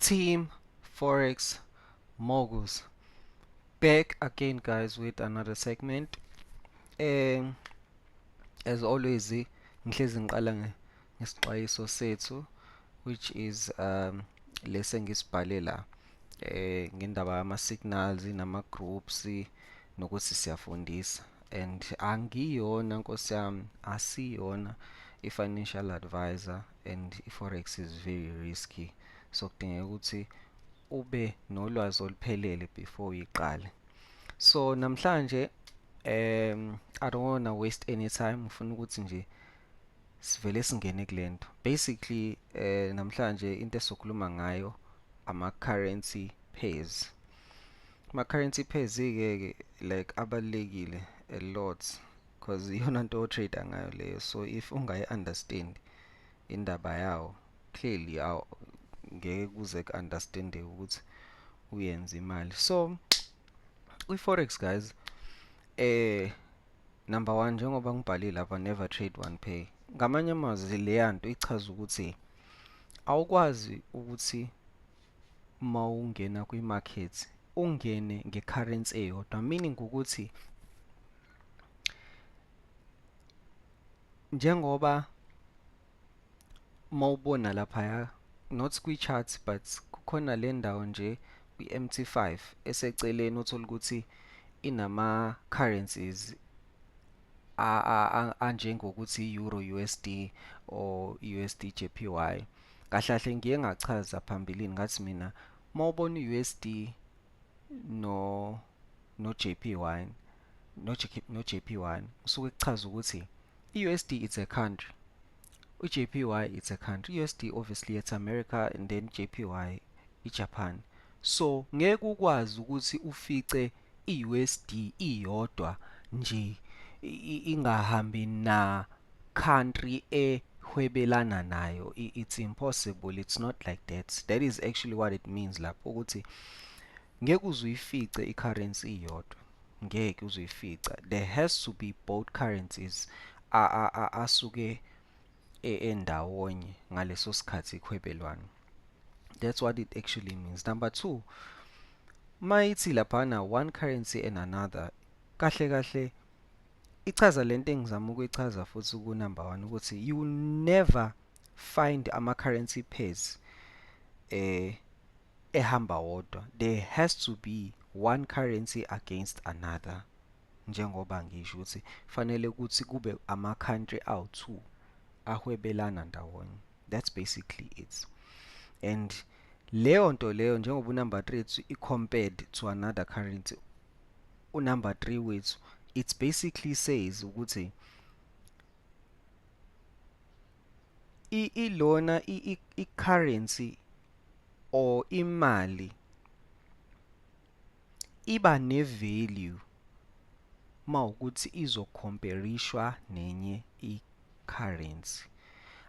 Team Forex Moguls back again, guys, with another segment. As always, ngihlezi ngiqala ngesixwayiso sethu, which is lese ngisibhale la ngendaba yama signals nama groups nokuthi siyafundisa, and angiyona, nkosi yami, asiyona i-financial advisor, and i-forex is very risky, so kudingeka ukuthi ube nolwazi oluphelele before uyiqale. So namhlanje, I don't wanna waste any time, ngifuna ukuthi nje sivele singene kulento. Basically, namhlanje into esizokhuluma ngayo ama currency pairs. Ama currency pairs ke, like, abalulekile a lot because iyona nto o-trade ngayo leyo. So if ungayi understand indaba yawo clearly, ngeke kuze ku-understandeke ukuthi uyenze imali. So kwi-forex, guys, number 1, njengoba ngibhalile lapha, never trade one pair. Ngamanye amazwi, leya nto ichaza ukuthi awukwazi ukuthi mawungena kwi-market ungene nge-currency eyodwa, meaning ukuthi njengoba mawubona laphaya, not kwi-chart, but kukhona le ndawo nje kwi-MT5 eseceleni, uthola ukuthi inama currencies anjengokuthi Euro USD or USD JPY. Kahle kahle ngiye ngachaza phambilini, ngathi mina mawubona u-USD no JPY no JPY, kusuke kuchaza ukuthi i-USD it's a country, u-JPY it's a country. USD obviously it's America, and then JPY iJapan. So ngeke ukwazi ukuthi ufice i-USD iyodwa nje ingahambi na country ehwebelana nayo. It's impossible, it's not like that. That is actually what it means lapho, ukuthi ngeke uze uyifice i-currency iyodwa, ngeke uze uyifica. There has to be both currencies asuke endawonye ngaleso sikhathi ikhwebelwana. That's what it actually means. Number 2, mayithi laphana one currency and another, kahle kahle ichaza lento engizama ukuyichaza futhi ku number 1, ukuthi you never find ama currency pairs ehamba wodwa. There has to be one currency against another. Njengoba ngisho ukuthi fanele ukuthi kube ama country awu2 ahwebelana ndawonye. That's basically it. And leyo nto leyo, njengoba unumber 3 i compared to another currency, unumber 3 wethu, it basically says ukuthi ilona i-currency or imali iba ne-value mawukuthi izocompareishwa nenye i-currency.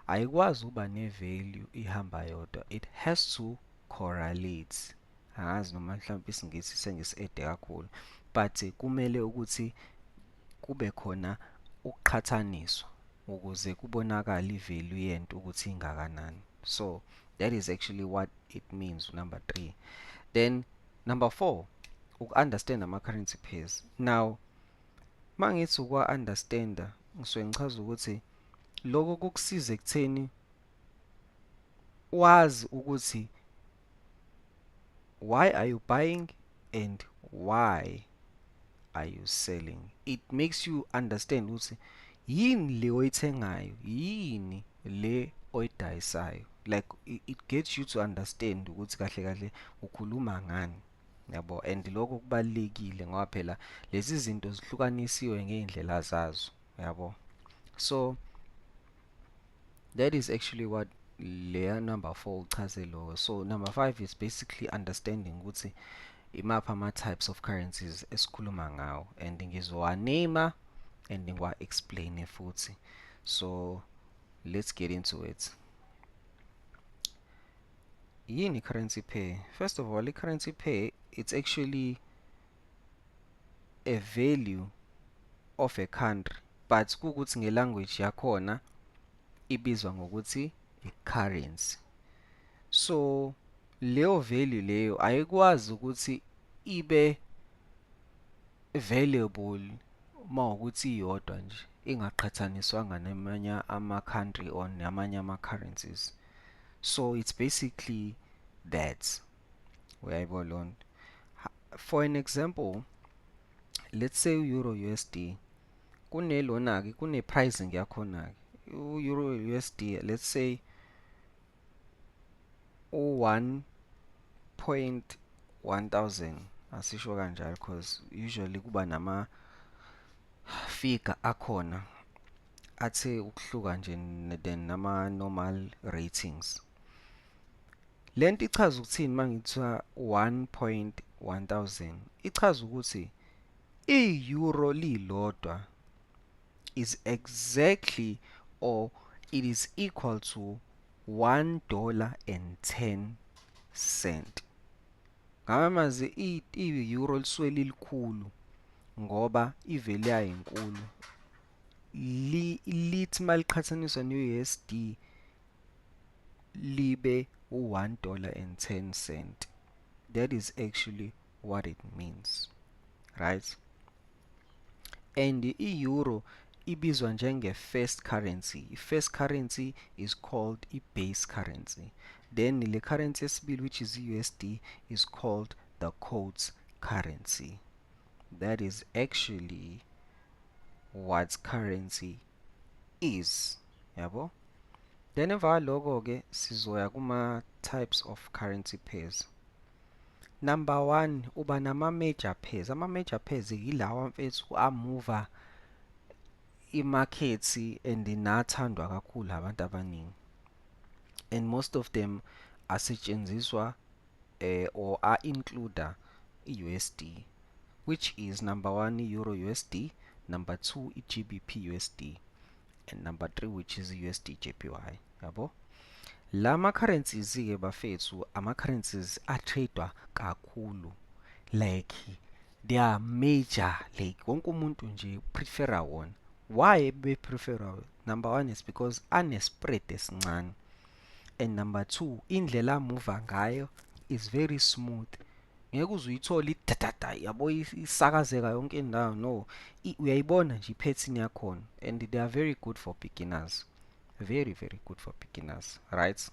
Ayikwazi ukuba ne-value ihamba yodwa, it has to correlate. Angazi noma mhlawumbe isiNgisi sengisi-ede kakhulu, but kumele ukuthi kube khona ukuqhathaniswa ukuze kubonakale i-value yento ukuthi ingakanani. So that is actually what it means, number 3. Then number 4, uku-understand ama-currency pairs. Now mangithi ukwa-understanda, ngisuke ngichaza ukuthi lokho kukusiza ekutheni wazi ukuthi why are you buying and why are you selling. It makes you understand ukuthi yini le oyithengayo, yini le oyidayisayo. Like it gets you to understand ukuthi kahle kahle ukhuluma ngani, yabo. And lokho kubalulekile ngoba phela lezi zinto zihlukanisiwe ngey'ndlela zazo, yabo. So that is actually what leya number 4 uchaze lo. So number 5 is basically understanding ukuthi imaphi ama types of currencies esikhuluma ngawo, and ngizowaname and ngiwa-explain futhi. So let's get into it. Yini currency pair? First of all, i-currency pair, it's actually a value of a country, but kukuthi ngelanguage yakhona ibizwa ngokuthi i-currency. So Leyo value leyo ayikwazi ukuthi ibe valuable mawukuthi iyodwa nje ingaqhathaniswanga namanye ama-country or namanye ama-currencies. So it's basically that, uyayibona leyo nto? For an example, let's say u-euro USD, kunelona-ke, kune-pricing yakhona-ke u-euro USD, let's say u-1.1000, asisho kanjalo because usually kuba nama figure akhona athe ukuhluka nje than nama normal ratings. Lento ichaza ukuthini mangithiwa 1.1000? Ichaza ukuthi i-euro lilodwa is exactly or it is equal to $1.10. Ngamanye amazwi, i-euro lisuke lilikhulu ngoba i-value yayo inkulu, lithi maliqhathaniswa ne-USD libe u-$1.10. That is actually what it means, right? And i-euro ibizwa njenge-first currency. I-first currency is called i-base currency. Then le currency yesibili, which is i-USD, is called the quote currency. That is actually what currency is, yabo. Then emva kwaloko-ke sizoya kuma-types of currency pairs. Number one, uba nama-major pairs. Ama-major pairs yilawa, mfethu, amuva i-market and nathandwa kakhulu abantu abaningi, and most of them asetshenziswa or a-include i-USD, which is number one, i-euro USD, number two, i-GBP USD, and number three, which is i-USD JPY, yabo. Lama currencies ke, bafethu, ama currencies a-tradewa kakhulu, like they are major, like wonke umuntu nje prefera wona. Why be prefera? Number one is because ane spread esincane, and number two, indlela amuva ngayo is very smooth. Ngeke uze uyithole idadada, yabo, isakazeka yonke indawo. No, uyayibona nje i-pattern yakhona, and they are very good for beginners, very, very good for beginners, right?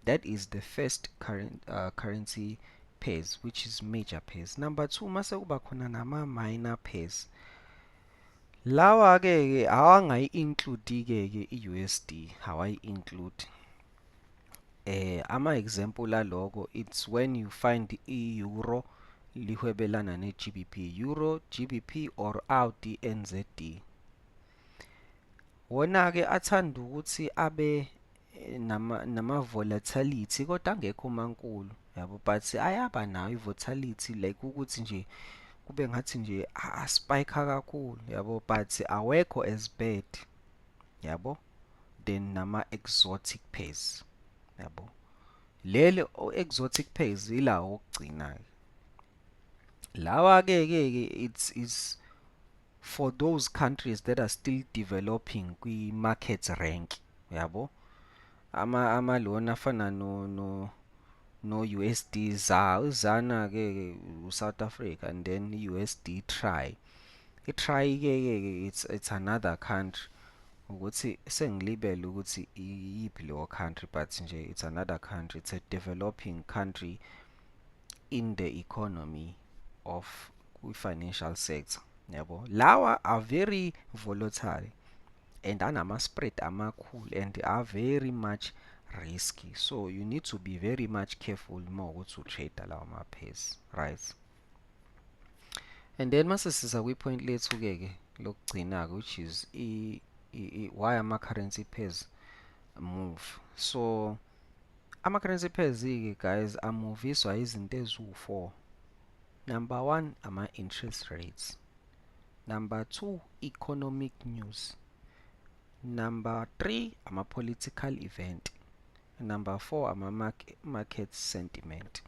That is the first current currency pairs, which is major pairs. Number two, mase kuba khona nama minor pairs. Lawa ke ke awangayi-include ke ke i-USD, awayi-include. Ama example aloko, it's when you find i-euro lihwebelana ne-GBP, euro GBP or AUD NZD. Wona ke athanda ukuthi abe nama volatility kodwa angekho mankulu, yabo, but ayaba nayo i-volatility, like ukuthi nje kube ngathi nje a-spike kakhulu, yabo, but awekho as bad, yabo, then nama exotic pairs, yabo. Leli exotic pairs ila okugcina ke lawa ke ke it's is for those countries that are still developing kwi-market rank, yabo. Ama lona afana no USD ZAR, ZAR ke South Africa, and then USD TRY. I-TRY ke ke it's another country, ukuthi sengilibele ukuthi iyiphi leyo country, but nje it's another country, it's a developing country in the economy of kwi-financial sector, yabo. Lawa are very volatile and anama-spread amakhulu and are very much risky, so you need to be very much careful uma ukuthi u-trade lawa ma-pairs, right? And then mase siza kwi-point lethu-ke ke lokugcina-ke, which is why ama-currency pairs move. So ama-currency pairs-ke, guys, amuviswa izinto eziwu-four. Number one, ama-interest rates. Number two, economic news. Number three, ama-political event. Number four, ama-market sentiment,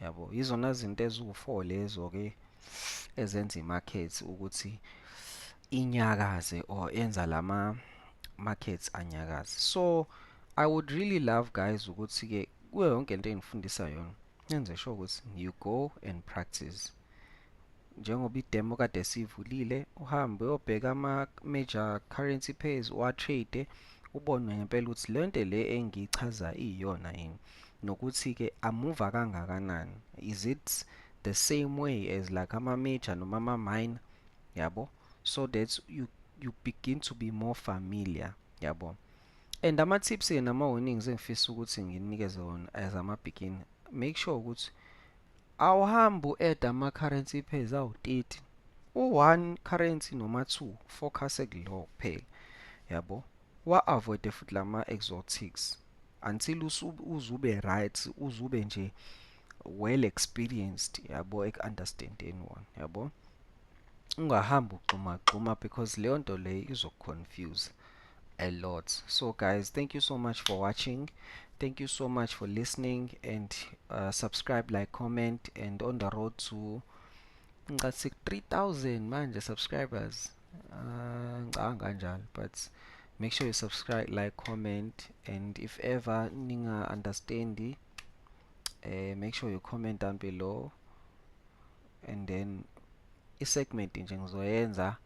yabo. Izona zinto eziwu-four lezo-ke ezenza i-market ukuthi inyakaze or enza lama markets anyakaze. So I would really love, guys, ukuthi-ke Kuyo yonke into engifundisa yona, nenze sure ukuthi you go and practice. Njengoba i-demo kade siyivulile, uhambe uyobheka ama-major currency pairs, uwa-trade, ubone ngempela ukuthi le nto le engiyichaza iyona yini, nokuthi-ke amuva kangakanani, is it the same way as like ama-major noma ama-minor, yabo, so that you begin to be more familiar, yabo. And ama-tips-ke nama-warnings engifisa ukuthi nginikeze wona as ama-beginner: make sure ukuthi awuhambi u-add ama-currency pairs awu-30. U-one currency noma two, focus kulowo kuphela, yabo. Wa-avoid futhi lama-exotics until uzube right, uzube nje well experienced, yabo, eku-understandeni wona, yabo. Ungahambi ugxuma gxuma because leyo nto leyo izoku-confuse a lot. So guys, thank you so much for watching, thank you so much for listening, and subscribe, like, comment, and on the road to ngicathi 3000 manje subscribers, ngicabanga kanjalo. But make sure you subscribe, like, comment, and if ever ninga understand, make sure you comment down below, and then i-segment nje ngizoyenza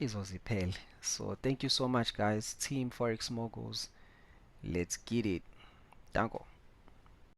izoziphele. So thank you so much, guys. Team Forex Moguls, let's get it. Danko.